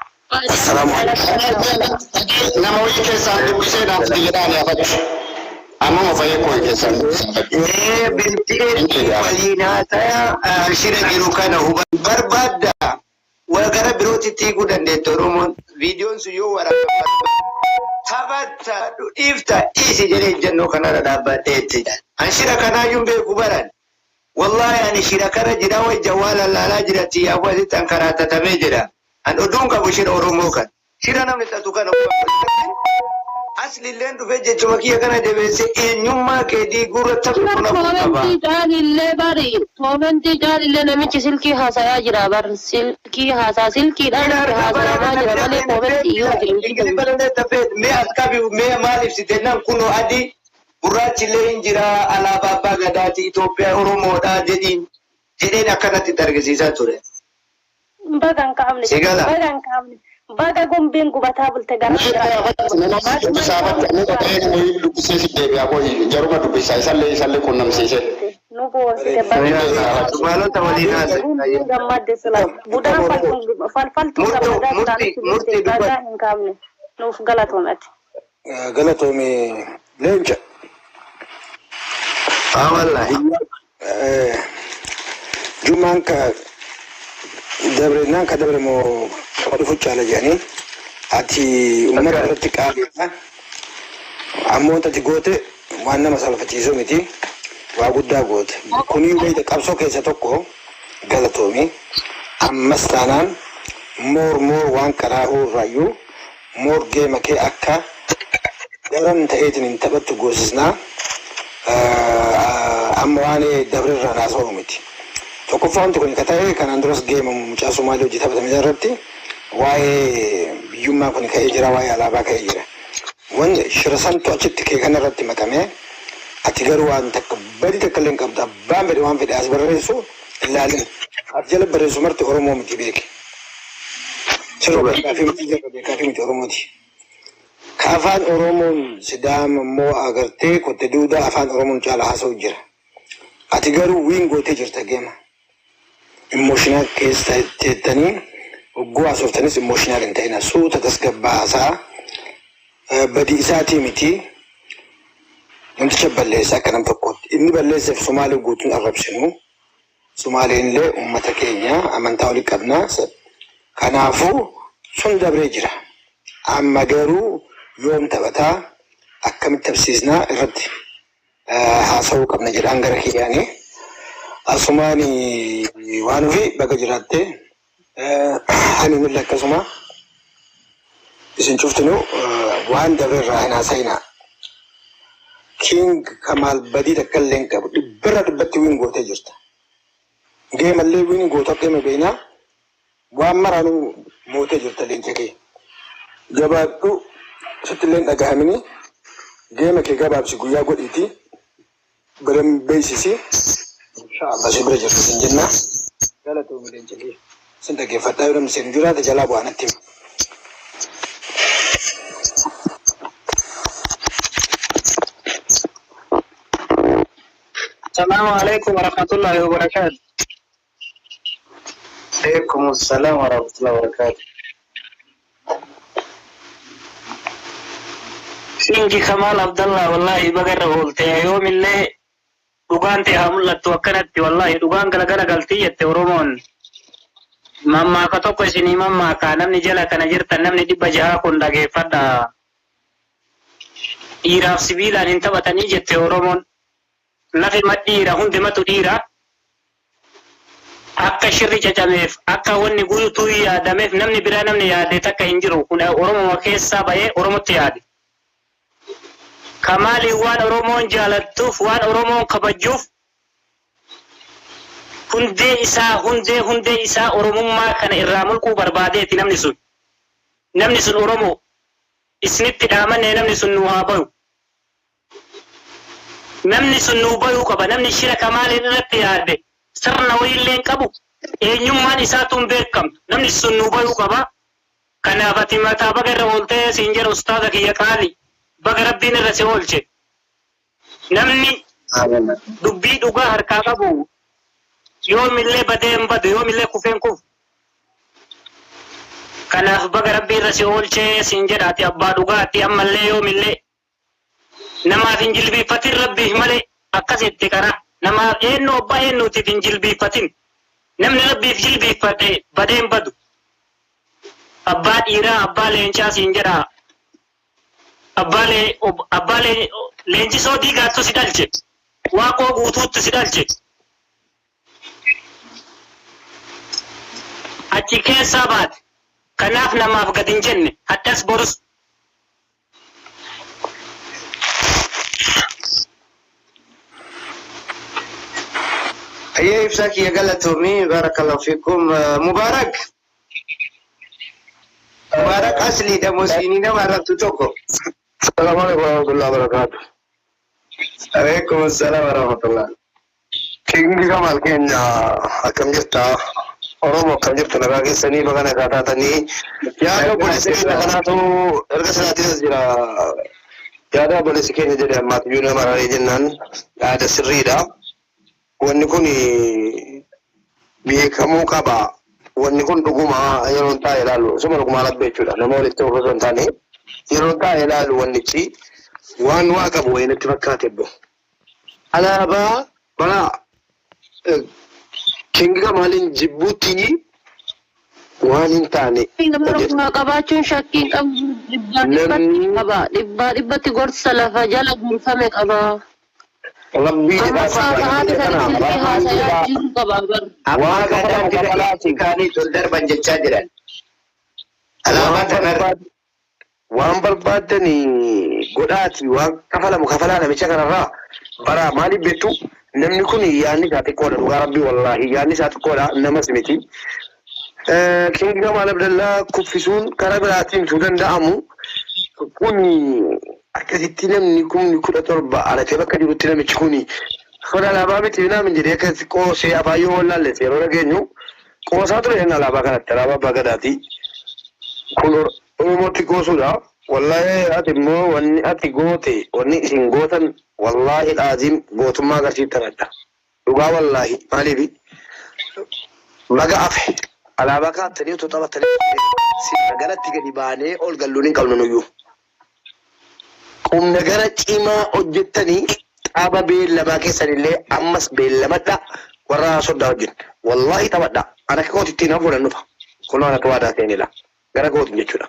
Assalaamu alaikum. Nama wayii keessaan dubbisee naaf jedhaan yaafadhu. Ammuma fayyee koo keessaan dubbisee. Bilbilee waliin haasaya, shira jiru kana huba barbaadda. Wal gara birootti hiikuu dandeette Oromoon. Viidiyoon sun yoo waraabama taphatta dhiifta dhiisi jedhee ejjennoo kanarra dhaabbadheetti. An shira kanaayyuu hin beeku baran. Wallahi ani shira kana jira way jawwaala laalaa jira, xiyyaafuu asitti an karaatatamee jira. An oduun qabu shira Oromoo kana. Shira namni xaxu kana aslilleen dhufee jechuma kiyya kana jabeessee eenyummaa kee diiguu irratti Bar kun hafuu qaba. Koomentii caalillee, bari koomentii caalillee namichi silkii haasayaa jira, bar silkii haasaa silkiidhaan itti haasayamaa jira malee koomentii iyyuu jiru. Mee as qabi, mee maal ibsite nan kunoo adii gurraachi illee hin jira, alaabaa abbaa gadaati, Itoophiyaa, Oromoodha jedhiin jedheen akkanatti itti argisiisaa ture. Baga hin kaafne. Si gala. Baga hin kaafne. Baga gumbiin gubataa bulte gara biraa. Nama dubbisee si deebi'a koo, jaruma dubbisa, isallee qunnamsiise. Nu boonsite, baga. Maalota waliin haasa'e. Gumbiin gammadde sila. Budaan falfaltuu Murtoo, gammadaa murtii, silaa nutti murtii bulte. Baga dubbadhu. hin kaafne. Nuuf galatoomati. Galatoomi leenca. Haa wallahi. Jumaan ka dabre naan ka dabre moo ka dhufu caala jedhanii, ati uummata irratti qaaliidha. Ammoo ati goote waan nama salphachiisu miti. Waa guddaa goote. Kunii wayita qabsoo keessa tokko, galatoomi. Ammas taanaan more more waan qaraa'uu irraayyuu more geema kee akka daran ta'eetiin hin taphattu goosisnaa. Amma waan dabre irraan haasa'u miti. Tokkoffaa, wanti kun ka ta'e kanaan duras geema mucaa Sumaalee hojii taphatame irratti waa'ee biyyummaa kun ka'ee jira, waa'ee alaabaa ka'ee jira. Wanni shira santu achitti kee kana irratti makamee, ati garuu waan takka badii takka illee hin qabdu. Abbaan fedhe waan fedhe as barreessu ilaalin. As jala barreessu marti Oromoo miti, beeki. Sirra beekaa fi miti, jarra beekaa fi miti Oromooti. Ka afaan Oromoon Sidaama immoo agartee kotte duudaa afaan Oromoon caala haasa'u jira. Ati garuu win gootee jirta geema. Emotional keessa teettanii Hogguu haasoftanis emotional hin ta'ina. Suuta tasgabbaa haasa'a. Badii isaatii miti. Namticha balleessa akka nam tokkootti. Inni balleesseef Somaalee guutuun arrabsinu. Sumaaleen illee uummata keenya amantaa wali qabna. Kanaafuu sun dabree jira. Amma garuu yoom taphataa akkamitti tapsiisnaa irratti haasa'uu qabna jedhaan gara kiyyaani. Asumaan waan ofii baga jiraatte ani illee akkasuma isin cuftinuu waan dabre irraa hin haasa'inaa. King Kamaal badii takka illee hin qabu. Dhibbarraa dhibbatti win gootee jirta. Geemallee win gootu akka hime beeknaa. Waan maraanuu mootee jirta leenca kee. Jabaadhu sitti illee hin dhagahamini. Geema kee gabaabsi guyyaa godhiiti. Badan beeksisi. Insha Allah si bira jirtu sin jenna. Galatoomi leenca kee. Sin dhaggeeffadhaa yoo namni seenu jiraate jalaa bu'aa natti hima. Salaamu alaikum warahmatullahi wabarakatuh. Alaikum assalam warahmatullahi wabarakatuh. King Kamaal Abdallah, wallahi baga irra oolte. Yoomillee dhugaan ta'e haa mul'attu akkanatti. Wallahi dhugaan galagala galtii jette Oromoon. Mammaaka tokko isinii mammaaka, namni jala kana jirtan, namni 600 kun dhageeffadha. Dhiiraaf sibiilaan hin taphatanii jette Oromoon. Lafi madhiira hundumatu dhiira. Akka shirri cacameef, akka wanni guutuu yaadameef, namni biraa namni yaade takka hin jiru. Kun Oromoma keessaa bahee Oromotti yaade. Kamaaliin waan Oromoon jaalattuuf, waan Oromoon kabajuuf, hundee isaa, hundee isaa Oromummaa kana irraa mulquu barbaadeeti namni sun. Namni sun Oromoo. Isinitti dhaamannee namni sun nuu haa bayu. Namni sun nuu bayuu qaba. Namni shira Kamaaliin irratti yaade sirna wayiillee hin qabu. Eenyummaan isaatu hin beekamtu. Namni sun nuu bayuu qaba. Kanaaf ati mataa baga irra ooltee siin jedha, ustaaza kiyya qaali. Baga Rabbiin irra si oolche. Namni dubbii dhugaa harkaa qabu yoomillee badee hin badu, yoomillee kufee hin kufu. Kanaaf baga Rabbii irra si oolchee siin jedha. Ati abbaa dhugaati ammallee yoomillee. Namaaf hin jilbiiffatin Rabbiif malee, akkas jette qara. Namaaf eenyu abbaa eenyuutiif hin jilbiiffatin. Namni Rabbiif jilbiiffate badee hin badu. Abbaa dhiiraa, abbaa leencaa siin jedha. Abbaa lee abbaa lee leenjisoo diigaattu si dhalche. Waaqoo guutuuttu si dhalche. Achi keessaa baate. Kanaaf namaaf gad hin jenne. Hadhas borus. Ayyee, ibsaa kiyya galatoomi, barakallahu fiikum. Mubaarak. Mubaarak asliidha moo siinii nama arrabtu tokko? Assalamu alaikum warahmatullahi wabarakatuh. Alaikum assalam warahmatullah. King Kamal keenya, akkam jirta? Oromoo, akkam jirtu? Nagaa keessanii? Baga nagaa taatanii. Yaada obboleessi keenya kanaatu erga sanaatiin as jira. Yaada obboleessi keenya jedhe ammaatiyyuu nama raree jennaan yaada sirriidha. Wanni kun beekamuu qaba. Wanni kun dhuguma yeroon taa'e ilaalu suma dhugumaa rabbi jechuudha. Nama walitti ofu osoo hin taane yeroon taa'e ilaalu wannichi waan waa qabu wayii natti fakkaate ebbo. Alaabaa bara King Kamaaliin jibbuutti waan hin taane hojjeta. Oromummaa qabaachuun shakkii hin qabu. Dhibbaa dhibbatti Namni qaba. Dhibbaa dhibbatti gorsa lafa jala gorfame qaba. Rabbii Amma jedhaa sa'aatii biyya sana kana silkii rabbii haasayaa jedhaa jiru qaba bar. Amma waa gadaan kafalamu bira kafalaati. kaanii ol darban jechaa jiran. Alaabaa Waan tanarra. barbaad waan barbaaddanii godhaati, waan kafalamu kafalaa namicha kanarraa bara. Maaliif beektu? Namni kun yaadni isaa xiqqoodha, dhugaa rabbii, wallaahi yaadni isaa xiqqoodha, namas miti. King Kamal Abdallaa kuffisuun karaa biraatiin utuu danda'amu kun akkasitti namni 17,000 alatee bakka jirutti namichi kun kun alaabaa miti minaamin jedhee akkasitti qoosee afaan yoo wallaalleesse yeroo dhageenyu qoosaa ture inni alaabaa kanatti, alaabaa abbaa gadaati. Kun Oromootti qoosuudha. Wallaahi ati immoo wanni ati goote, wanni isin gootan, wallaahi dhaaziin gootummaa agarsiiftanadha. Dhugaa wallaahi maaliifi baga afe. Alaabaa kaaftanii otoo taphattanii silaa galatti gadi baanee ol galluun hin qabnu nuyyuu. Qubna gara cimaa hojjettanii xaaba beellamaa keessanillee ammas beellamadha warra soddaa wajjin. Wallaahi taphadha. An akka kootitti nan fuudhan dhufa. Kunoo anatu waadaa seenela. Gara kootiin jechuudha.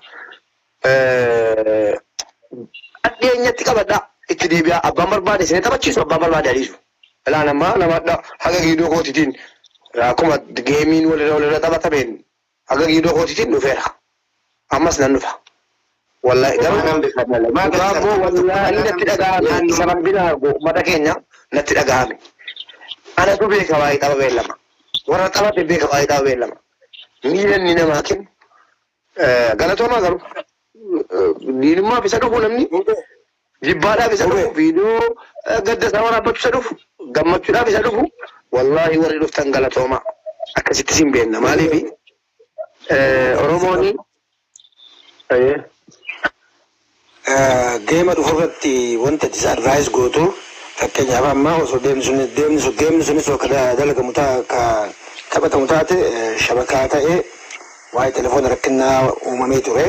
Dhiyeenyatti qabadha. Itti deebi'aa. Abbaan barbaade isin taphachiisu abbaan barbaade adiisu. Ilaan amma nama haga giidoo kootitiin akkuma geemiin walirra walirra taphatameen haga giidoo kootitiin dhufeera. Ammas nan dhufa. Wallahi garuu dhugaa immoo wallahi natti dhaga'ame isa rabbiin argu uummata keenya natti dhaga'ame. Anatu beeka waa'ee tapha beellama. Warra taphate beeka waa'ee tapha beellama. Miira inni namaa kennu galatoomaa garuu diinummaaf isa dhufu namni jibbaadhaaf isa dhufu viidiyoo gadda isaa waraabbachuu isa dhufu gammachuudhaaf isa dhufu wallaahi warri dhuftan galatoomaa akkasitti sin beenna maaliifi Oromooni Geema dhufu irratti wanta ati isa advice gootu fakkeenyaaf amma osoo deemni sunis deemni sun geemni sunis osoo ka dalagamu ta'a ka taphatamu taate shabakaa ta'e waa'ee telefoona rakkinnaa uumamee ture.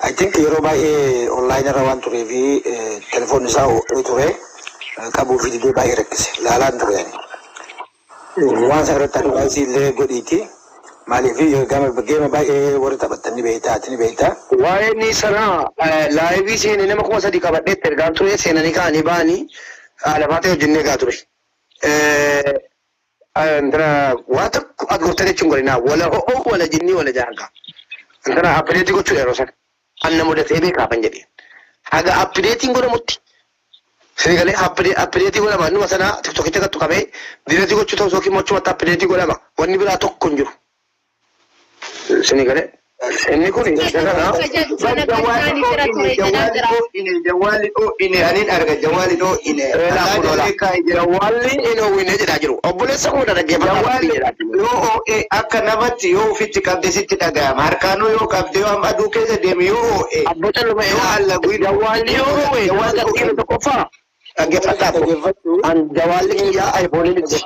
I think yeroo baay'ee online irra waan turee fi telefoonni isaa ho'ee ture qabuu fi didee baay'ee rakkise. Laalaan ture ani. Waan sana irratti advice illee godhiiti. Maaliif gama geema baay'ee warri taphattan ni beekta ati ni beekta. Waa'ee inni sanaa live seenee nama 3000 qabadheetti ergaan ture seenanii ka'anii ba'anii lafaa ta'e wajjin eegaa ture. Waa tokko agortan jechuun godhinaa wala ho'oo wala jinnii wala jaargaa. Intana update gochuudha yeroo sana. Anna mudatee beekaafan jedheen. Haga updateiin godhamutti Sini galee update godhama innuma sana tiktokicha gattu qabee delete gochuu ta'us yookiin immoo achumatti update godhama wanni biraa tokko hin jiru. Sini galee inni kun isa kana Jedhu sana kan isaanii bira ture jedhaa jira. Jawwaalli dho'ine anin arga jawwaalli dho'ine. Elaa kun ola. Jawwaalli hin oowwine jedhaa jiru. Obboleessa koo dhaggeeffadhaa Jawwaalli jedhaa jiru. yoo ho'e akka namatti yoo ofitti qabde sitti dhaga'ama. Harkaanuu yoo qabde yoo amma aduu keessa deeme yoo ho'e. Abbo Calluma Yoo elaa allagu jawwaalli yoo oowwe nama gadhiiru tokkoffaa dhaggeeffadhaa ko. An jawwaalli kiyyaa iPhone miti.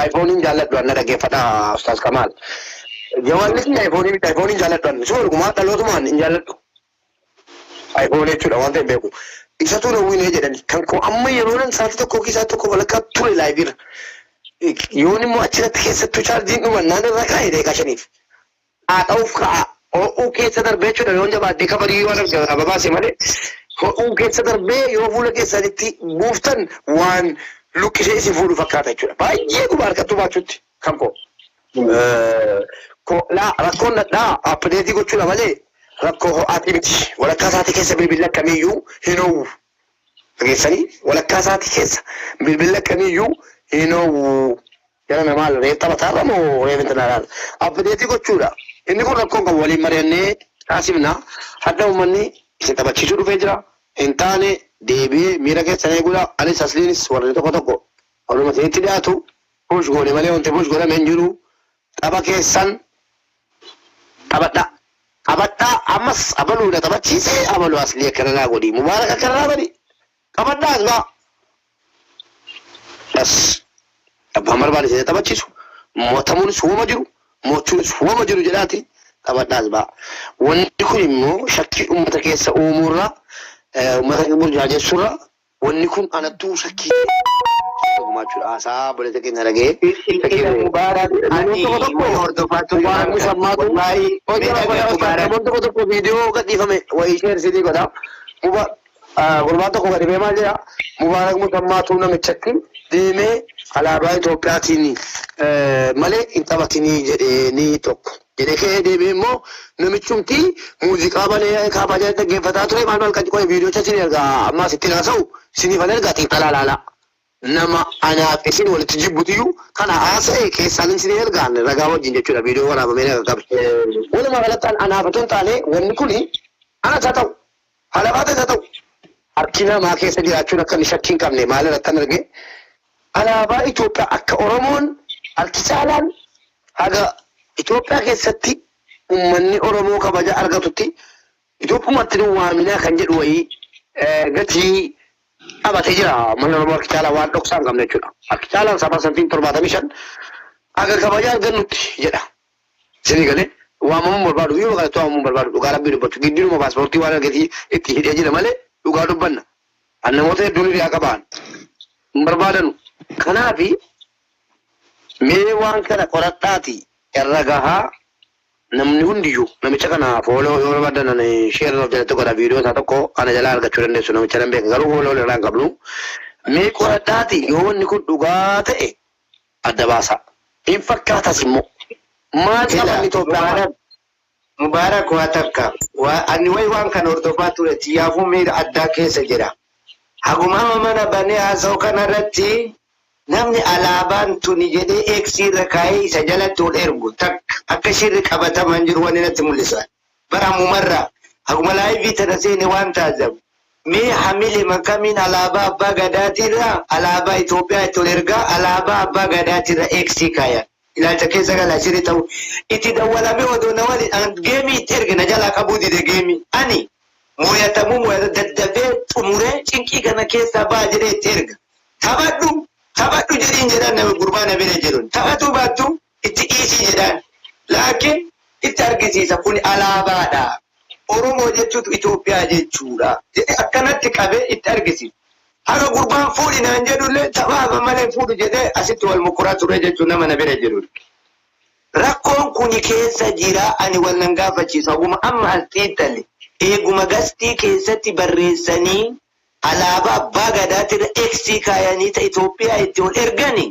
iPhone jaalladhu anna dhaggeeffadhaa Ustaaz Kamaal. Jawwaalli kiyya iPhone miti iPhone jaalladhu an. Suma dhugumaa dhalootumaan hin jaalladhu. iPhone jechuudha waan ta'e beeku. Isatu na winee jedhani. Kan koo amma yeroo nan sa'aatii tokko yookiin sa'aatii tokko walakkaa ture live irra. Yoon immoo achirratti keessattuu chaarjiin dhumannaan irra kaa'e daqiiqaa shaniif. Haadha'uuf ka'a. Ho'uu keessa darbee jechuudha yoon jabaadhee kabarii waan arga babaase malee. Ho'uu keessa darbee yoo fuula keessanitti buuftan waan luqqisee isin fuudhu fakkaata jechuudha. Baay'ee guba harkattuu baachuutti kan koo. Laa rakkoon dhadhaa update gochuudha malee rakkoo ho'aatii miti. Walakkaa isaatii keessa bilbilli akkamiiyyuu hin ho'u. Dhageessanii walakkaa isaatii keessa bilbilli akkamiiyyuu hin ho'u. Jara namaa reef taphataarra moo reef intalaarra? Update gochuudha. Inni kun rakkoon qabu waliin mari'annee taasifna. Hadha uummanni isin taphachiisuu dhufee jira. Hin taane deebi'ee miira keessan eeguudha. Anis asliinis warri tokko tokko waluma isinitti dhiyaatu push goone malee wanti push godhame hin jiru. Tapha keessan taphadhaa. Taphadhaa ammas abaluudha taphachiisee abaluu aslii akkana naa godhi. Mubaarak akkana naa godhi. Qabadhaa as ba'a. Bas abbaan barbaade isin taphachiisu. Mo'atamuunis wama jiru, mo'achuunis wama jiru jedhaati taphadhaa as ba'a. Wanni kun immoo shakkii uummata keessa uumuurra uummata burjaajessuurra wanni kun anattuu shakkii gumaachuudha. Haasaa obboleessa keenya dhaga'ee shakkii Ila Mubaarak namoonni ati tokko tokko wal hordofaa ture Mubaarak Musammaatu wallahi hojii Mubaarak namoonni tokko tokko viidiyoo gadhiifame wayii share isinii godha. Muba gurbaan tokko gadi ba'ee maal jedha Mubaarak Musammaatu namichatti deemee alaabaa Itoophiyaatiin malee hin taphatinii jedhee tokko jedhee ka'ee deebi'ee immoo namichumti muuziqaa malee kaabaa jala dhaggeeffataa ture maal maal kan qoye viidiyoocha isin ergaa amma asittiin haasa'u isiniifan ergaa xiinxalaa ilaalaa. Nama anaaf isin walitti jibbutiyyuu kana haasa'e keessaan isin ergaan ragaa wajjin jechuudha viidiyoo waraabamee na qaqqabe. Walumaa galatti anaaf otoo hin taane wanni kuni anas haa ta'u alaabaa haa ta'u harki namaa keessa jiraachuun akka inni shakkii hin qabne maal irratti kan arge alaabaa Itoophiyaa akka Oromoon harki caalaan haga Itoophiyaa keessatti uummanni Oromoo kabaja argatutti Itoophumatti nu waaminaa kan jedhu wayii gatii qabatee jira. Uummanni Oromoo harki caalaa waan dhoksaa hin qabne jechuudha. Harki caalaan isaa 75% haga kabaja argannutti jedha. Isinii galee waamamuu barbaadu biyya kanatti waamamuu barbaadu dhugaa rabbii dubbachuu giddiinuma paaspoortii waan argatii itti hidhee jira malee dhugaa dubbanna. An namoota hedduun hiriyaa qabaan hin barbaadanu. Kanaafi mee waan kana qoradhaati irra gahaa namni hundiyyuu namicha kana follow yoo barbaadan ani share of jalatti godha viidiyoo isaa tokko ana jalaa argachuu dandeessu namicha nan beeka garuu follow irraa hin qabnu. Mee qoradhaati yoo wanni kun dhugaa ta'e adda baasaa. Hin fakkaatas immoo. Maal Ila qabanni Itoophiyaa maal? Mubaarak Mubaarak waa takka waa ani wayi waan kana hordofaa ture xiyyaafuu miira addaa keessa jira. Haguma amma mana banee haasa'u kanarratti namni alaabaan tuni jedhee eeksii irra kaa'ee isa jalatti ol ergu takka akka shirri qabataman jiru wanni natti mul'isa. Bara ammumarraa haguma live tana seene waan taazabu. Mee hamile makamiin alaabaa abbaa gadaatirra alaabaa Itoophiyaa itti ol ergaa alaabaa abbaa gadaatirra eeksii kaaya. Ilaalcha keessa galaa shirri ta'u itti dawwalamee odoo na waliin an game itti erge na jalaa qabuu dide game ani mooyatamuu mooyata daddafee xumuree cinqii kana keessaa ba'a jedhee itti erga. Taphadhu taphadhu jedhiin jedhaan nama gurbaa na bira jiruun taphatuu baattu itti dhiisii jedhaan laakiin itti argisiisa kun alaabaadha. Oromoo jechuutu Itoophiyaa jechuudha jedhee akkanatti qabee itti argisiisa. Haga gurbaan fuudhi naan jedhullee taphaaf malee fuudhu jedhee asitti wal mukkuraa ture jechuun nama na bira jiru. Rakkoon kuni keessa jira ani wal nan gaafachiisu haguma amma as xiixxalle eeguma gastii keessatti barreessanii alaabaa abbaa gadaatirra eeksii kaayanii ta Itoophiyaa itti ol ergani.